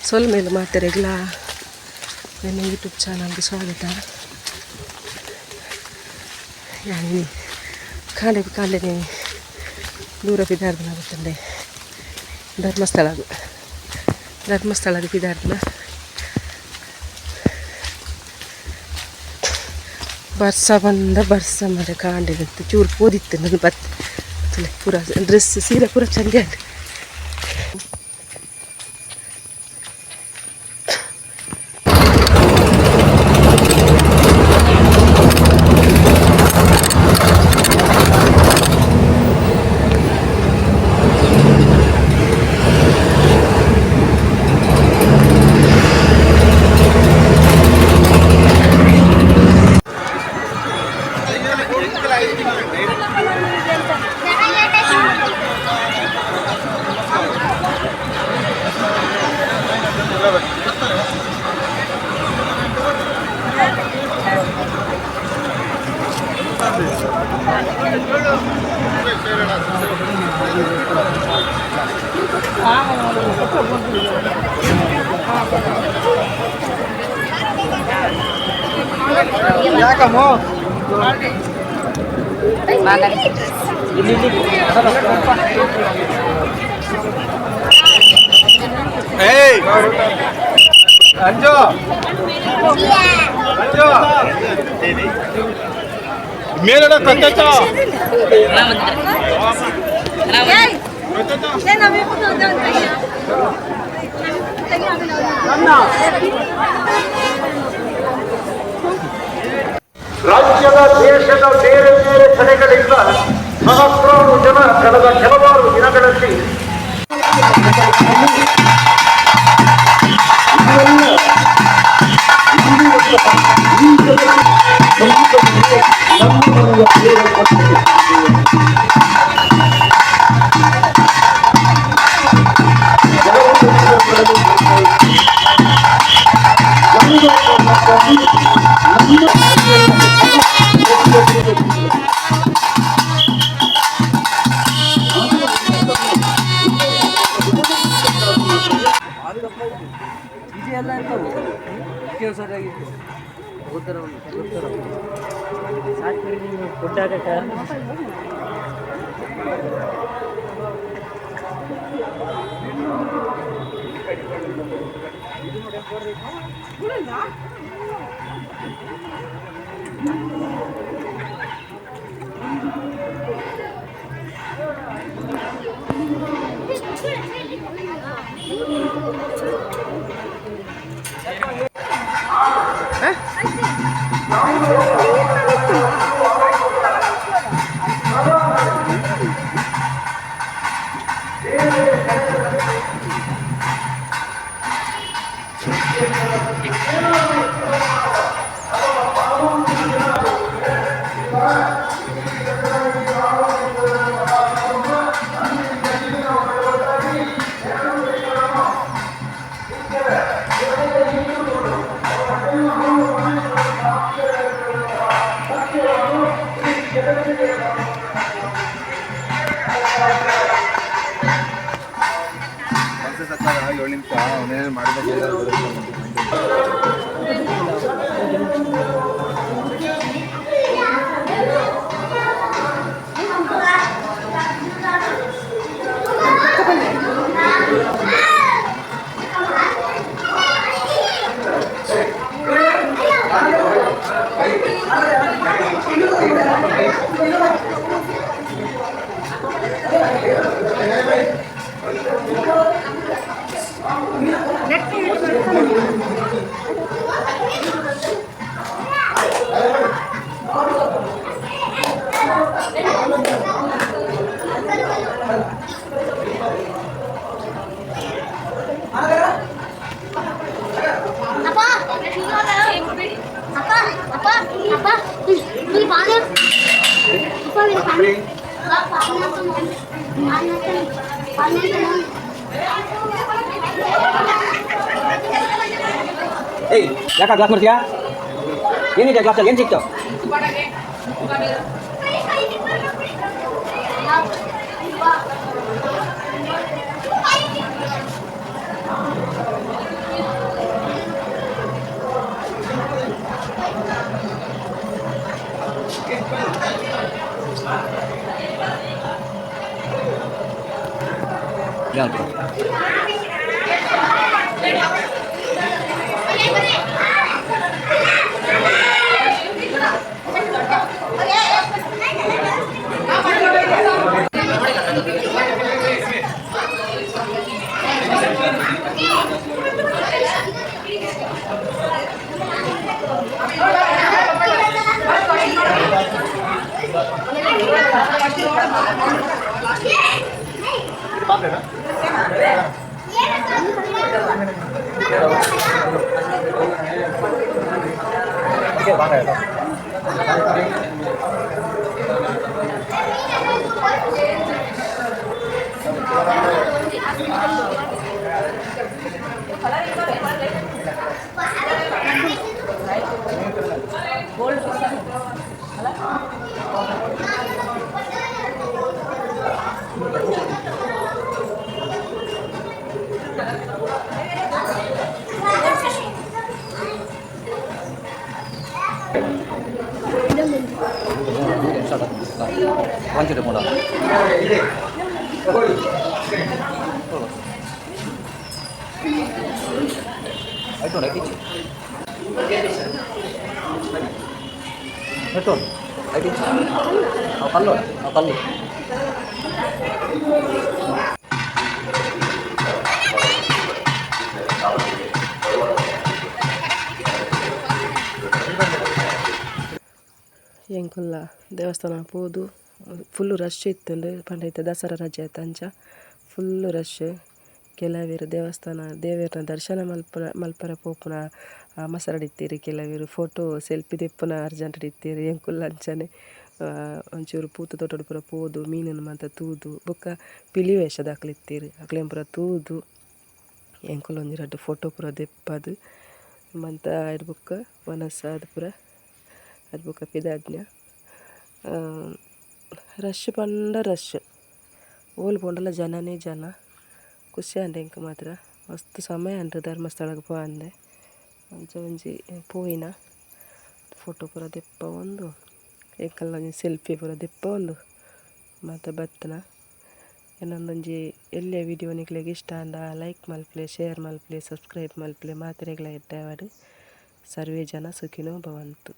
ಸೊಲ್ಮೆಲು ಮಾತೆರೆಗ್ಲಾ ನನ್ನ ಯೂಟ್ಯೂಬ್ ಚಾನಲ್ಗೆ ಸ್ವಾಗತ. ಯಾನಿ ಕಾಂಡೆ ಕಾಂಡೆನೆ ದೂರ ಪಿದಾರ್ದನ ಗೊತ್ತಂಡೆ ಧರ್ಮಸ್ಥಳ ಧರ್ಮಸ್ಥಳದ ಪಿದಾರ್ದನ ಬರ್ಸ ಬಂದ ಬರ್ಸ ಮರೆ ಕಾಂಡೆ ಚೂರು ಪೋದಿತ್ತು ನನ್ನ ಬತ್ ಪೂರ ಡ್ರೆಸ್ ಸೀರೆ ಪೂರ ಚಂಡಿ ಆಂಡ್. ಮೇಲೆಲ್ಲ ಕತ್ತೈತ. ರಾಜ್ಯದ ದೇಶದ ಬೇರೆ ಬೇರೆ ಕಡೆಗಳಿಂದ ಸಹಸ್ರಾರು ಜನ ಕಳೆದ ಕೆಲವಾರು ದಿನಗಳಲ್ಲಿ ಏಳು ನಿಮಿಷ ಅವನೇನು ಮಾಡಬೇಕು. ಅಪ್ಪ ಅಪ್ಪ ಅಪ್ಪ ಅಪ್ಪ ನೀ ಪಾನಿ ಅಪ್ಪ ನೀ ಪಾನಿ ಪಾನಿ ಪಾನಿ. ಏಯ್, ಯಾಕ ಗ್ಲಾಸ್ ಮಾಡ್ತೀಯಾ? ಏನಿದೆ ಗ್ಲಾಸಲ್ಲಿ? ಏನು ಸಿಕ್ತು? ಎಂಕುಲ್ಲ ದೇವಸ್ಥಾನ ಪೋದು ಫುಲ್ಲು ರಶ್ ಇತ್ತುಂಡು ಪಂಡ ಇತ್ತೆ ದಸರಾ ರಜೆ ಅತ್ತ ಅಂಚ ಫುಲ್ಲು ರಶ್. ಕೆಲವೆರ್ ದೇವಸ್ಥಾನ ದೇವೆರ್ನ ದರ್ಶನ ಮಲ್ಪುನ ಮಲ್ಪರೆ ಪೋಪುನ ಮಸರಡ್ ಇತ್ತೆರ್, ಕೆಲವೆರ್ ಫೋಟೋ ಸೆಲ್ಫಿ ದೆಪ್ಪುನ ಅರ್ಜೆಂಟ್ ಇತ್ತೆರ್. ಎಂಕುಲ್ಲ ಅಂಚನೆ ಒಂಚೂರು ಪೂತ ತೋಟಡ್ ಪೂರ ಪೋದು ಮೀನುನು ಮಾತ ತೂದು ಬೊಕ್ಕ ಪಿಲಿ ವೇಷದಕುಲು ಇತ್ತೆರ್, ಅಕ್ಲೆನ್ ಪೂರ ತೂದು ಎಂಕುಲು ಒಂಜಿ ರಡ್ಡ್ ಫೋಟೋ ಪೂರ ದೆಪ್ಪದು ಮಾತ ಆಯ್ಡ್ ಬೊಕ್ಕ ವನಸ್ ಆದ್ ಪೂರ ಅದ್ ಬೊಕ್ಕ ಪಿದಾಡ್ನ. ರಶ್ ಪಂಡ ರಶ್, ಓಲು ಪೋಂಡಲ ಜನನೇ ಜನ. ಖುಷಿ ಆಂಡ್ ಎಂಕ್ ಮಾತ್ರ. ಮಸ್ತ್ ಸಮಯ ಆಂಡ್ ಧರ್ಮಸ್ಥಳಗ್ ಪೋವಂದೆ. ಅಂಚ ಒಂಜಿ ಪೋಯಿನ ಫೋಟೋ ಪೂರ ದೆಪ್ಪವೊಂದು ಎಂಕಲ್ನ ಒಂಜಿ ಸೆಲ್ಫಿ ಪೂರ ದೆಪ್ಪವೊಂದು ಮಾತ ಬತ್ತಿನ. ಎನ್ನೊಂದೊಂಜಿ ಎಲ್ಯ ವಿಡಿಯೋ ನಿಕ್ಲೆಗ್ ಇಷ್ಟ ಆಂಡ ಲೈಕ್ ಮಲ್ಪುಲೆ, ಶೇರ್ ಮಲ್ಪುಲೆ, ಸಬ್ಸ್ಕ್ರೈಬ್ ಮಲ್ಪುಲೆ. ಮಾತೆರೆಗ್ಲ ಎಡ್ಡೆ ಆವಡ್. ಸರ್ವೇ ಜನ ಸುಖಿನೋ ಭವಂತು.